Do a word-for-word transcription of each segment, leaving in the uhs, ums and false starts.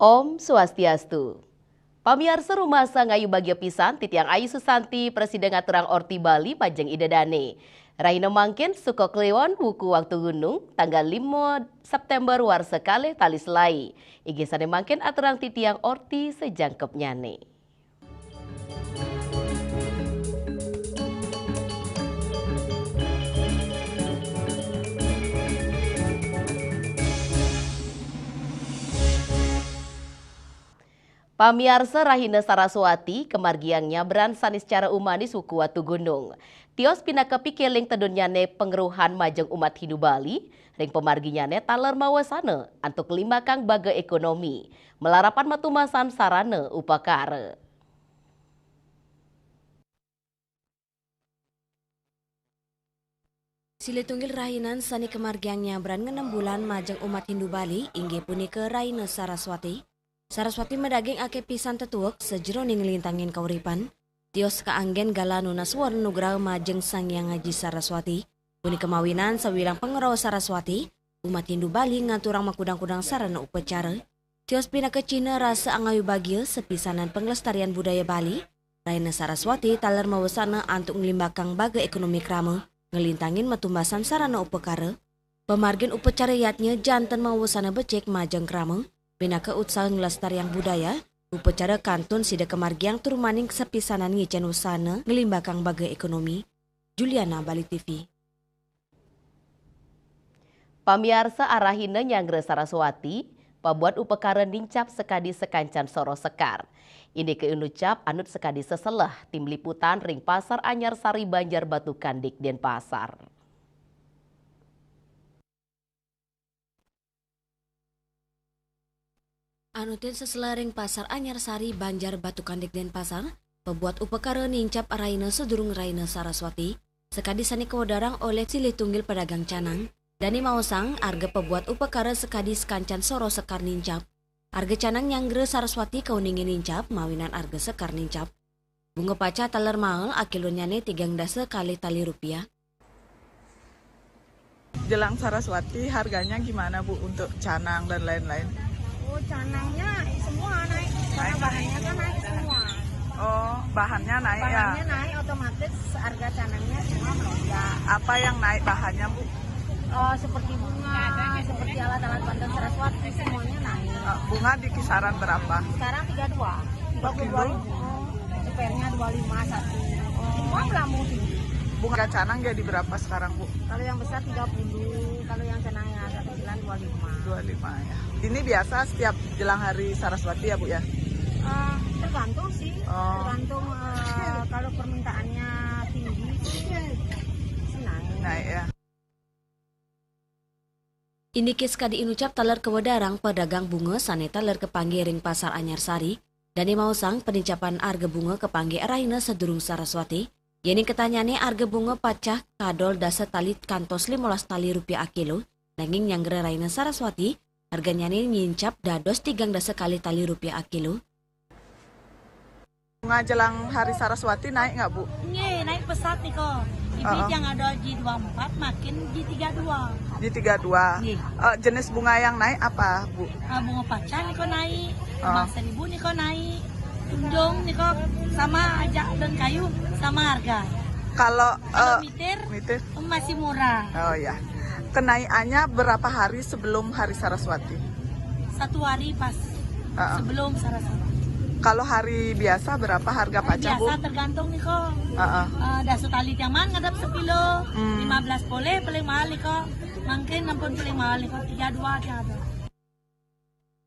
Om Swastiastu. Pamiarsa, rumasa ngayu bagia pisan titiang Ayu Susanti, prasida ngaturang orti Bali majeng Ida Dane. Rahina mangkin suka Kliwon wuku Watugunung, tanggal lima September warsa kalih tali selaé. Inggih sané mangkin aturang titiang orti sajangkepnyané. Pamiarsa, rahina Saraswati kamargiang nyabran sané sacara umanis wuku Watugunung. Tios pinaka pikiling tedunnyane pangruhan majeng umat Hindu Bali, ring pamarginyane taler mawasana antuk limbakang baga ekonomi, malarapan matumbasan sarana upakara. Silih tunggil rahinan sane kamargiang nyabran ngenem bulan majeng umat Hindu Bali inggih punika Rahina Saraswati. Saraswati madaging akeh pisan tetuek sajeroning nglintangin kauripan. Tios kaanggen galah nunas wara nugraha majeng Sang Hyang Aji Saraswati. Punika mawinan sawilang pangrawa Saraswati, umat Hindu Bali ngaturang makudang-kudang sarana upacara. Tios pinaka cihna rasa angayu bagia sapisanan panglestarian budaya Bali, Rahina Saraswati taler mawasana antuk nglimbakang baga ekonomi krama, nglintangin matumbasan sarana upakara. Pamargin upacara yadnya janten mawasana becik majeng krama, pinaka utsaha nglestariang budaya, upacara kantun sida kamargiang tur maning sapisanan ngicen wasana nglimbakang baga ekonomi. Juliana, Bali T V. Pamiarsa, arahina nyanggra Saraswati, pabuat upakara nincap sakadi sakancan soroh sekar. Indike inucap anut sakadi seselah, tim liputan ring Pasar Anyar Sari, Banjar Batu Kandik, Denpasar. Anutin seselah ring Pasar Anyar Sari, Banjar Batu Kandik, Denpasar, pabuat upakara nincap rahina sadurung Rahina Saraswati, sakadi sane kawedarang olih silih tunggil pedagang canang. Dane maosang, arga pabuat upakara sakadi sakancan soroh sekar nincap. Arga canang nyanggra Saraswati kauningin nincap, mawinan arga sekar nincap. Bunga pacah taler mahal, akilonnyane tigang dasa kalih tali rupiah. Jelang Saraswati, harganya gimana, Bu, untuk canang dan lain-lain? Oh, canangnya semua naik, karena bahannya kan naik semua. Oh, bahannya naik ya? Bahannya naik, otomatis harga canangnya semua melonjak. Apa yang naik bahannya, Bu? Oh, seperti bunga, seperti alat-alat bantuan Saraswati, semuanya naik. Eh, bunga di kisaran berapa? Sekarang tiga dua, tiga puluh dua ribu. Sepernya dua lima satu. Semua melambung tinggi. Bunga canang jadi berapa sekarang, Bu? Kalau yang besar tiga puluh, kalau yang canang yang agak kecilan dua lima. Dua lima ya. Ini biasa setiap jelang hari Saraswati ya, Bu, ya? Eh, tergantung sih, oh, tergantung, eh, kalau permintaannya tinggi, naik. Naik ya. Indike sakadi inucap taler kawedarang pedagang bunga sane taler kapanggih ring Pasar Anyar Sari, dane maosang panincapan arga bunga kapanggih rahina sadurung Saraswati. Yening ketahnyane arga bunga pacah kadol dasa tali kantos limolas tali rupiah akilo, nanging nyanggra Rahina Saraswati, harganyane nincap dados tigang dasa kalih tali rupiah akilo. Bunga jelang hari Saraswati naik nggak, Bu? Nggih, naik pesat niko. Ibi, heeh, yang ada G dua empat, makin G tiga dua. G tiga dua. Nggih. Eh, jenis bunga yang naik apa, Bu? Ah, bunga pacah niko naik, heeh, kembang seribu niko naik, tunjung niko sama aja daun kayu sama harga. Kalau, kalau, eh, mitir, mitir, masih murah. Oh ya. Kenaikannya berapa hari sebelum hari Saraswati? Satu hari pas. Heeh. Sebelum Saraswati. Kalau hari biasa berapa harga pacah, Bu? Hari biasa tergantung niko. Heeh. Eh, dasu tali tiang maan ngadep sekilo, hmm, lima belas polih paling mahal niko. Mangkin ampun paling mahal niko, tiga dua tiang ada.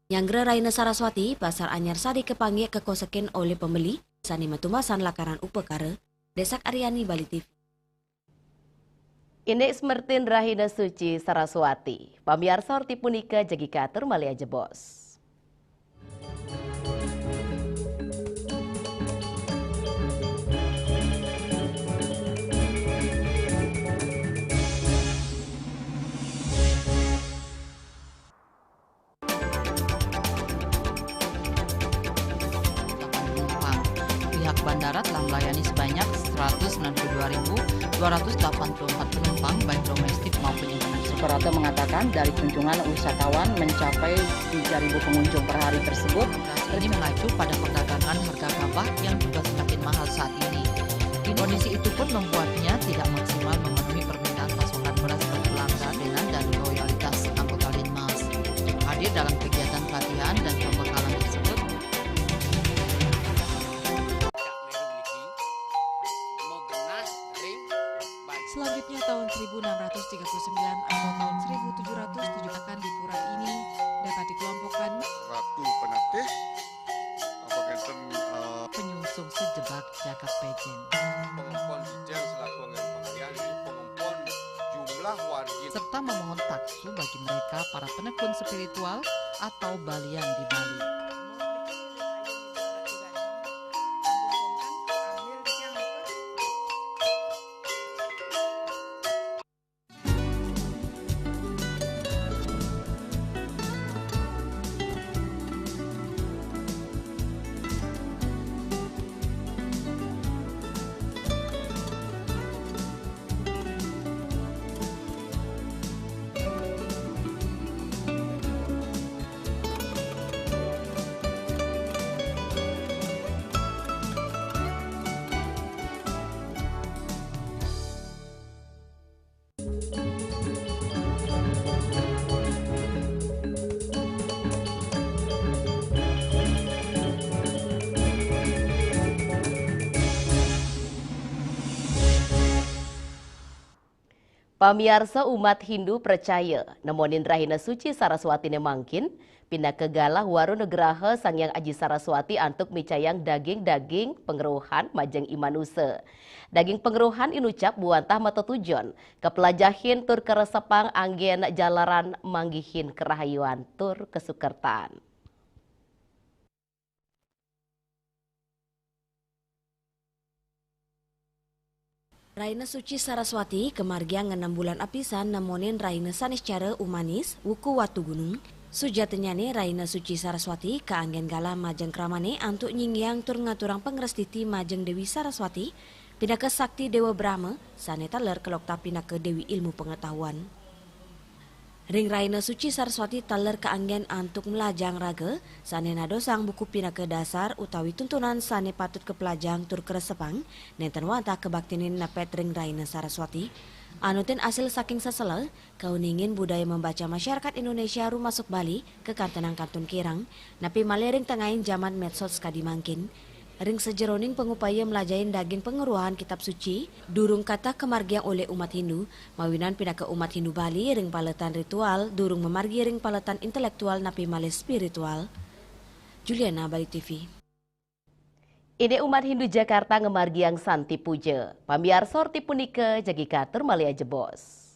Nyanggra Rahina Saraswati, Pasar Anyar Sari kapanggih kakosekin olih pembeli, sane matumbasan lakaran upakara. Desak Aryani, Bali T V. Indik smertin Rahina Suci Saraswati. Pamiarsa, orti punika jagi katur malih ajebos. Pihak bandara telah melayani sebanyak seratus sembilan puluh dua ribu dua ratus delapan puluh empat penumpang, baik domestik maupun internasional. Rata mengatakan dari kunjungan wisatawan mencapai tiga ribu pengunjung per hari tersebut. Ini mengacu pada perdagangan harga gabah yang juga semakin mahal saat ini. Kondisi itu pun membuatnya tidak maksimal memenuhi permintaan pasokan beras per bulan dengan dana loyalitas anggota Linmas. Hadir dalam kegiatan pelatihan dan pembekalan tersebut. Selanjutnya, tahun seribu enam ratus tiga puluh sembilan atau tahun seribu tujuh ratus tujuh akan di pura ini dapat dikelompokkan Ratu Penatih, apa ngenten, eh, penyungsung sejebak jagat Pejen. Pengempon Jijang selaku anggaran pengalian di pengempon jumlah wargi serta memohon taksu bagi mereka para penekun spiritual atau balian di Bali. Pamiarsa, umat Hindu percaya nemonin rahina suci Saraswatine mangkin, pinaka galah waru nugraha Sang Hyang Aji Saraswati antuk micayang daging-daging pangrauhan majeng i manusa. Daging pangrauhan inucap buantah matetujon kapelajahin tur karesepang anggen jalaran manggihin karahayuan tur kasukertan. Rahina Suci Saraswati kamargiang ngenem bulan apisan nemonin Rahina Saniscara Umanis, wuku Watugunung. Sujatinyane Rahina Suci Saraswati kaanggen galah majeng kramane antuk nyinggiang tur ngaturang pangrestiti majeng Dewi Saraswati, pinaka sakti Dewa Brahma, sane taler kelokta pinaka Dewi Ilmu Pengetahuan. Ring Rahina Suci Saraswati taler kaanggen antuk mlajang raga, sane nadosang buku pinaka dasar utawi tuntunan sane patut kaplajang tur karesepang, nenten wantah kabaktine nepet ring Rahina Saraswati. Anutin asil saking sesela, kauningin budaya membaca masyarakat Indonesia rumasuk Bali, kakantenang kantun kirang, napi malih ring tengahing jaman medsos kadi mangkin. Ring sajeroning pangupaya mlajahin daging pangrauhan kitab suci, durung katah kamargiang olih umat Hindu, mawinan pinaka umat Hindu Bali ring paletan ritual, durung mamargi ring paletan intelektual napi malih spiritual. Juliana, Bali T V. Indik umat Hindu Jakarta ngamargiang Santi Puja. Pamiarsa, orti punika jagi katur malih ajebos.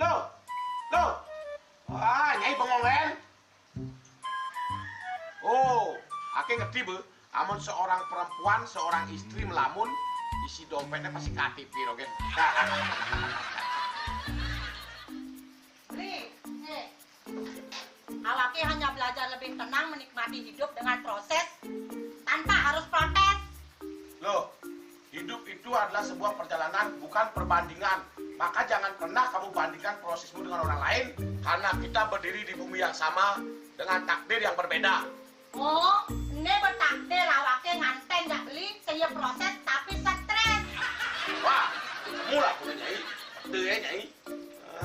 Loh, loh. Ah, Nyai bengong, kan? Oh, ake ngerti, Bu. Amun seorang perempuan, seorang istri melamun, isi dompetnya pasti K T P, Rogen. Beli, eh, awake hanya belajar lebih tenang menikmati hidup dengan proses tanpa harus protes. Loh, hidup itu adalah sebuah perjalanan, bukan perbandingan. Maka jangan pernah kamu bandingkan prosesmu dengan orang lain, karena kita berdiri di bumi yang sama dengan takdir yang berbeda. Oh, ini bertakdir awake nganten jak beli, saya proses tapi stres. Wah, mula punya Nyai. Betul ya, Nyai?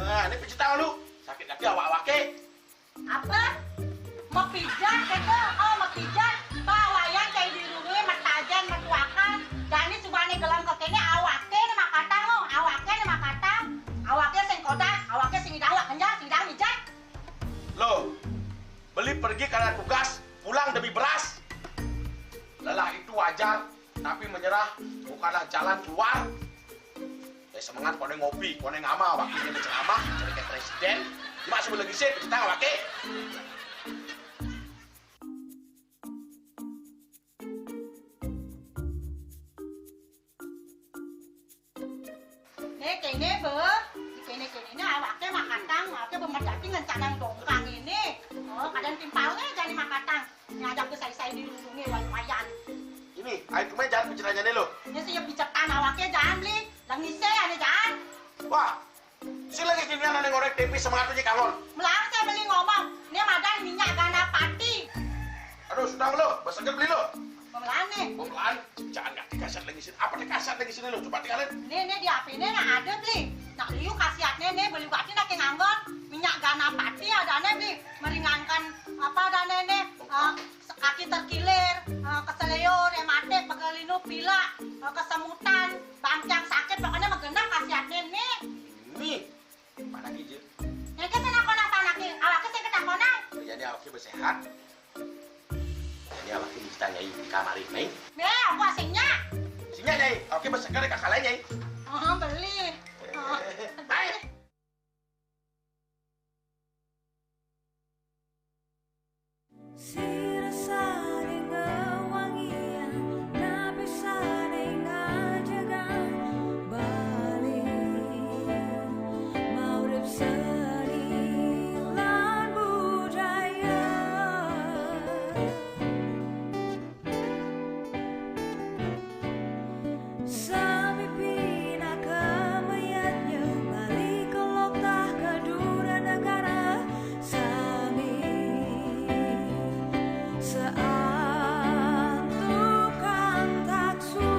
Ah, ini pijit tangan lu. Sakit lagi awak-awake. Apa? Mapijat kata? Oh, mapijat. Bawayan kayak di rumah, matajen, matuakan. Jani subane gelem ke kene, awake ne makatang, oh. Awake ne makatang. Awake sing kodak, awake sing idang, wak kenjal, sing idang mijat. Loh, beli pergi karena tugas, pulang demi beras. Lelah itu wajar, tapi menyerah bukanlah jalan keluar. Eh, semangat, kone ngopi, kone ngamal, waktu ini ceramah, jadi kayak presiden. Cuma sebelum lagi sih, kita awake. Kéné bé, kéné-kéné né awaké makatang, awaké bé merdati ngencanang dongkang ini. Oh, kadén timpalné jani makatang. Ngajak ké sai-sai dirundungé wayan-wayan. Ini, ayo kemana jangan bicaranya nih lo. Ini sih bicetan awaké jangan beli. Lengisé ané jangan. Wah, si lagi gini ané ngorék T V semangat aja kangon. Melang saya beli ngomong, ini madan minyak gana pati. Aduh, sudah lo, besoknya beli lo. Pemelané. Pemelaan, jangan nggak dikasat lagi sini. Apa dikasat lagi sini lo? Coba tinggalin. Né, né di H P né nah ada beli. Nak liu khasiatné né beli bati nak nganggon minyak gana pati adané beli meringankan apa adané né, eh, kaki terkilir, eh, keseleo, rematik, pegal linu, pilek, eh, kesemutan, bangkiang sakit, pokoknya mah genep khasiatné né. Nih, mana aja? Yang ke sana kona apa anak awaké sing ketakona. Jadi awaké bersehat. Ini awaké bisa Nyai di kamar ini. Né, aku asingnya. Sini Nyai, awaké berseger kakak lain Nyai. Oh, beli. Oh. Baik. Sira saling ngewangian, napi saling ngajegang, Bali maurip seni lan budaya. Sami pinaka mayadnya, Bali kelok tah kedura negara, sami seantukan taksu.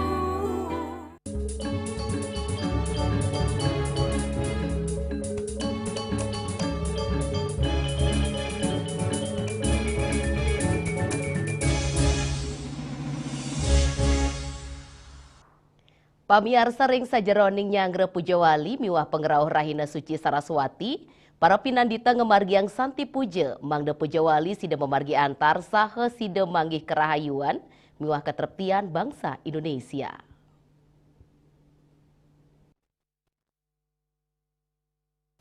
Pamiarsa, ring sajeroning nyanggra pujawali miwah pangrauh rahina suci Saraswati, para pinandita ngamargiang santi puja, mangda pujawali sida mamargi antar saha sida manggih karahayuan miwah katreptian bangsa Indonesia.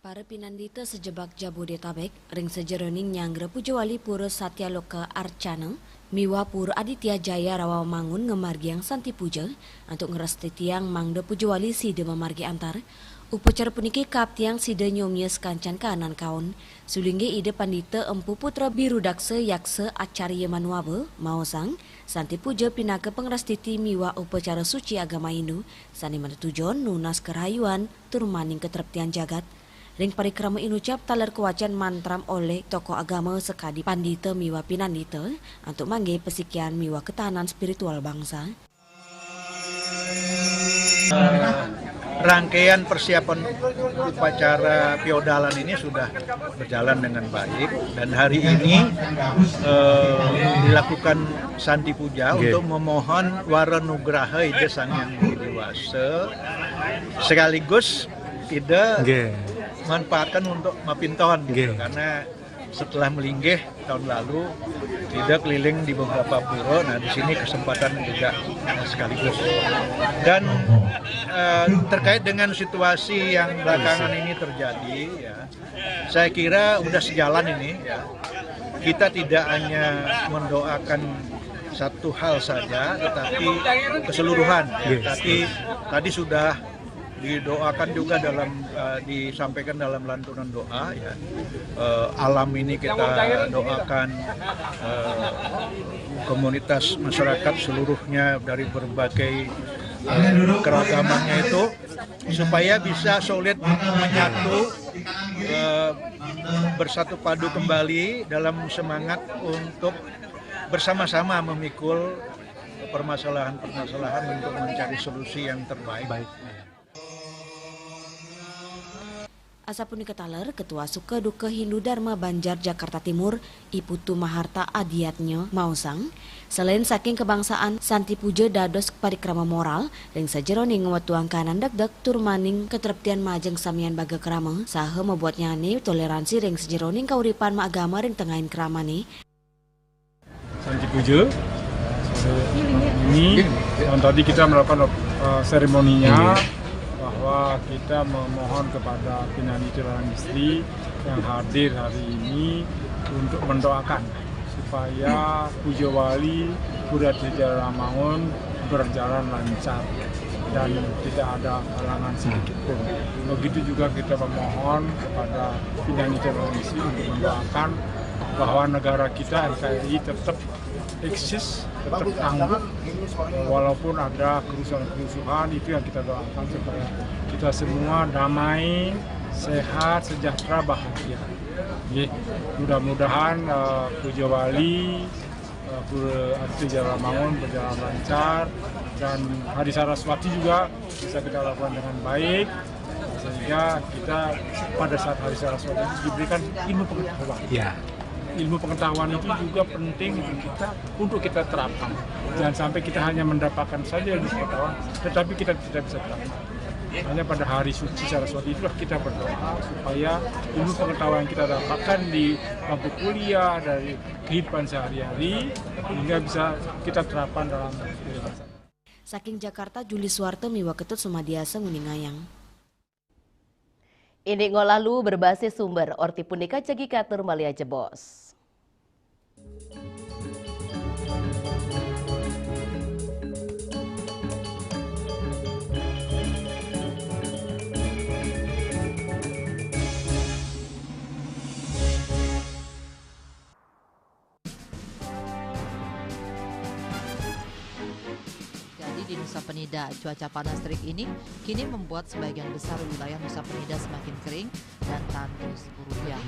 Para pinandita sajebag Jabodetabek, ring sajeroning nyanggra pujawali Pura Satyaloka Arcana miwah Pura Aditya Jaya Rawamangun ngamargiang santi puja antuk ngrastitiang mangda pujawali sida mamargi antar. Upacara puniki kaaptiang sida nyomia sakancan kaanan kaon. Sulinggih Ida Pandita Empu Putra Birudaksa Yaksa Acarya Manuaba maosang, santi puja pinaka pangrastiti miwah upacara suci agama Hindu sané matetujon nunas karahayuan tur maning katreptian jagat. Ring parikrama inucap taler kawacén mantram olih tokoh agama sakadi pandita miwah pinandita antuk manggih pasikian miwah ketahanan spiritual bangsa. Rangkaian persiapan upacara piodalan ini sudah berjalan dengan baik dan hari ini, eh, dilakukan santi puja, nggih, untuk memohon wara nugraha Ida Sang Hyang Widhi Wasa sekaligus Ida, nggih, manfaatkan untuk mapinton gitu, nggih, karena setelah melinggih tahun lalu, Ida keliling di beberapa pura. Nah, di sini kesempatan juga, eh, sekaligus. Dan, eh, terkait dengan situasi yang belakangan ini terjadi, ya, saya kira udah sejalan ini, ya. Kita tidak hanya mendoakan satu hal saja, tetapi keseluruhan, ya. Yes. Tapi tadi sudah didoakan juga dalam, eh, disampaikan dalam lantunan doa, ya. Eh, alam ini kita doakan, eh, komunitas masyarakat seluruhnya dari berbagai, eh, keragamannya itu supaya bisa solid menyatu, eh, bersatu padu kembali dalam semangat untuk bersama-sama memikul permasalahan-permasalahan untuk mencari solusi yang terbaik. Baik. Asapunika taler, Ketua Suka Duka Hindu Dharma Banjar Jakarta Timur, I Putu Maharta Adiatnya, maosang, selain saking kabangsaan, santi puja dados parikrama moral ring sajeroning ngwetuang kaanan degdeg tur maning katreptian majeng samian baga krama, saha mabuatnyané toleransi ring sajeroning kauripan maagama ring tengahing kramané. Santi puja. Ini, yang tadi kita melakukan, eh, seremoninya, bahwa kita memohon kepada pinandita larang istri yang hadir hari ini untuk mendoakan supaya Puja Wali Pura Aditya Rawamangun berjalan lancar. dan tidak ada halangan sedikit pun. Begitu juga kita memohon kepada pimpinan Indonesia untuk mendoakan bahwa negara kita N K R I tetap eksis, tetap tangguh, walaupun ada kerusuhan-kerusuhan. Itu yang kita doakan, supaya kita semua damai, sehat, sejahtera, bahagia. Nggih, mudah-mudahan eh, Puja Wali, eh, Pura Ati Jalamangun berjalan lancar, dan Hari Saraswati juga bisa kita lakukan dengan baik, sehingga kita pada saat Hari Saraswati itu diberikan ilmu pengetahuan. Ya. Ilmu pengetahuan itu juga penting untuk kita, untuk kita terapkan. Jangan sampai kita hanya mendapatkan saja ilmu pengetahuan, tetapi kita tidak bisa terapkan. Hanya pada hari suci Saraswati itulah kita berdoa supaya ilmu pengetahuan yang kita dapatkan di bangku kuliah, dari kehidupan sehari-hari, sehingga bisa kita terapkan dalam kehidupan. Saking Jakarta, Juli Suwarte miwah Ketut Sumadiasa nguningayang. Indik ngolah luwu berbasis sumber, orti punika jagi katur malih ajebos. Jadi di Nusa Penida, cuaca panas terik ini kini membuat sebagian besar wilayah Nusa Penida semakin kering dan tandus guruyang.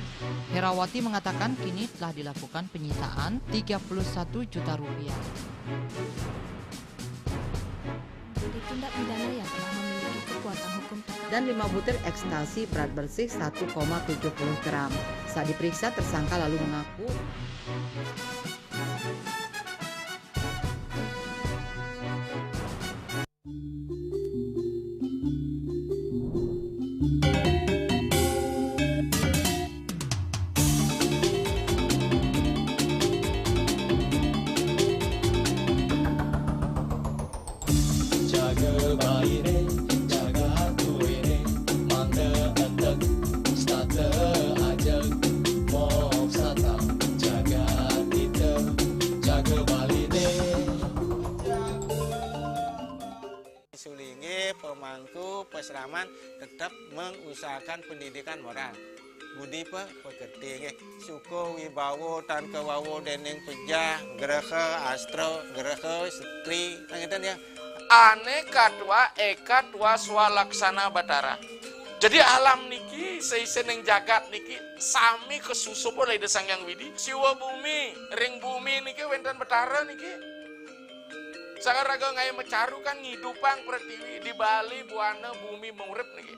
Herawati mengatakan kini telah dilakukan penyitaan tiga puluh satu juta rupiah. Tindak pidana yang telah memiliki kekuatan hukum dan lima butir ekstasi berat bersih satu koma tujuh puluh gram. Saat diperiksa, tersangka lalu mengaku. Sulinggih, pemangku, pesraman tetap mengusahakan pendidikan moral. Budi pe-, pekerti nggih. Suka wibawa tan kawawa dening pejah, graha, astra, graha, setri, kan ngeten ya. Ane katwa eka twa swalaksana batara. Jadi alam niki, saisening jagat niki sami kasusup oleh Ida Sang Hyang Widi. Siwa bumi, ring bumi niki wenten Betara niki. Sang raga ngae macaru kan ngidupang pretiwi, di Bali buana bumi murip niki.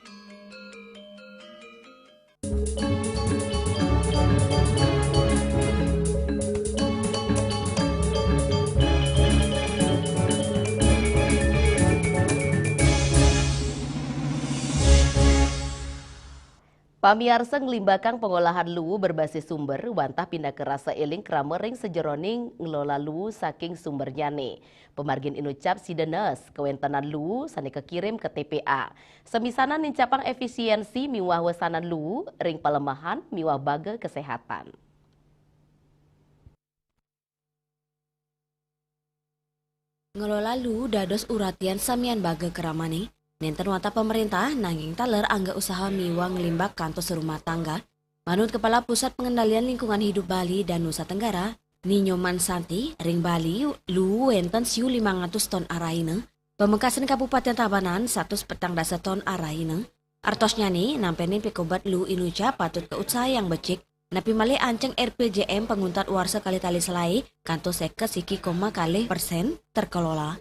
Pamiarsa, nglimbakang pangolahan luwu berbasis sumber wantah pinaka rasa eling krama ring sajeroning ngelola luwu saking sumbernyane. Pamargin inucap sida nees kawentenan luwu sane kakirim ka T P A. Samisanan nincapang efisiensi miwah wesanan luwu ring palemahan miwah baga kesehatan. Ngelola luwu dados uratian samian baga kramane, nenten wantah pamarentah nanging taler angga usaha miwah nglimbak kantos rumah tangga. Manut Kepala Pusat Pengendalian Lingkungan Hidup Bali dan Nusa Tenggara, Ni Nyoman Santi, ring Bali, luwu wenten siu limang atus ton araina. Pamekasan Kabupaten Tabanan satus petang dasa ton araina. Artosnyane, nampenin pikobat luwu inucap patut kautsahayang becik, napi malih anceng R P J M panguntat warsa kalih tali selae kantos seket siki koma kalih persen terkelola.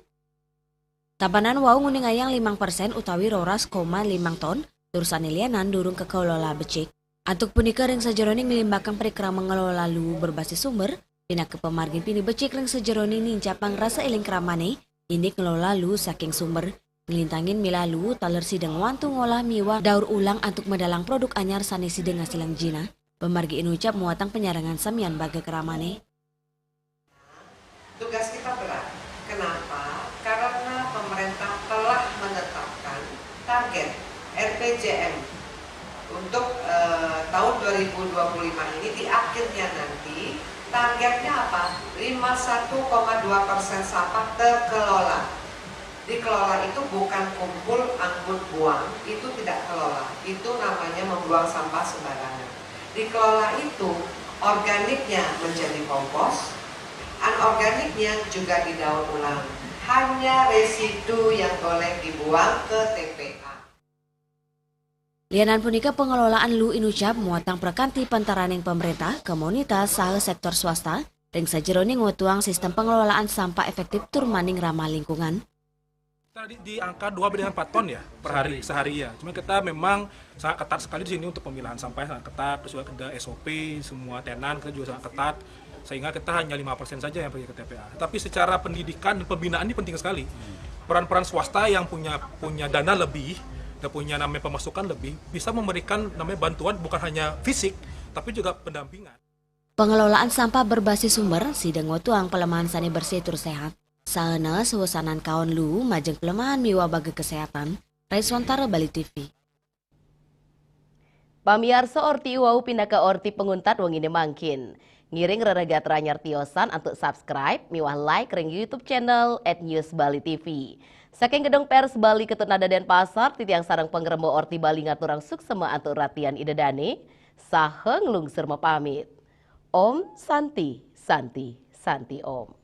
Tabanan wau nguningayang limang persen utawi roras koma limang ton, tur sane lianan durung kakelola becik. Antuk punika ring sajeroning nglimbakang parikrama ngelola luwu berbasis sumber, pinaka pamargin pinih becik ring sajeroning nincapang rasa eling kramane, indik ngelola luwu saking sumber, nglintangin milah luwu taler sida ngwantu ngolah miwah daur ulang antuk medalang produk anyar sane sida ngasilang jinah, pamargi inucap muatang panyarengan samian baga kramane. Tugas kita berat. Kenapa? Karena pemerintah telah menetapkan target R P J M untuk eh, tahun dua ribu dua puluh lima ini, di akhirnya nanti targetnya apa? Lima satu koma dua persen sampah terkelola. Dikelola itu bukan kumpul angkut buang, itu tidak kelola. Itu namanya membuang sampah sembarangan. Dikelola itu organiknya menjadi kompos, anorganiknya juga didaur ulang. Hanya residu yang boleh dibuang ke T P A. Lianan punika pengelolaan Lu Inucap muatang prakanti pantaraning pemerintah, komunitas, saha sektor swasta, ring sajeroning wetuang sistem pengelolaan sampah efektif tur maning ramah lingkungan. Kita di, di angka dua sampai dengan empat ton ya per hari sehari ya. Cuma kita memang sangat ketat sekali di sini untuk pemilahan sampah sangat ketat, terus juga ada S O P, semua tenan kita juga sangat ketat sehingga kita hanya lima persen saja yang pergi ke T P A. Tapi secara pendidikan dan pembinaan ini penting sekali. Peran-peran swasta yang punya punya dana lebih dan punya namanya pemasukan lebih bisa memberikan namanya bantuan bukan hanya fisik tapi juga pendampingan. Pengelolaan sampah berbasis sumber, sida ngwetuang pelemahan sane bersih tur sehat. Saha neus wesanan kaon Lu majeng pelemahan miwah baga kesehatan. Rai Swantara, Bali T V. Pamiarsa, orti wau pinaka orti panguntat wengine mangkin. Ngiring rereh gatra anyar tiosan antuk subscribe miwah like ring YouTube channel at News Bali T V. Saking Gedung Pers Bali Ketunadan Denpasar, titiang sareng pangremba Orti Bali ngaturang suksema antuk ratian Ida Dane, saha nglungsur mapamit. Om Santi, Santi, Santi Om.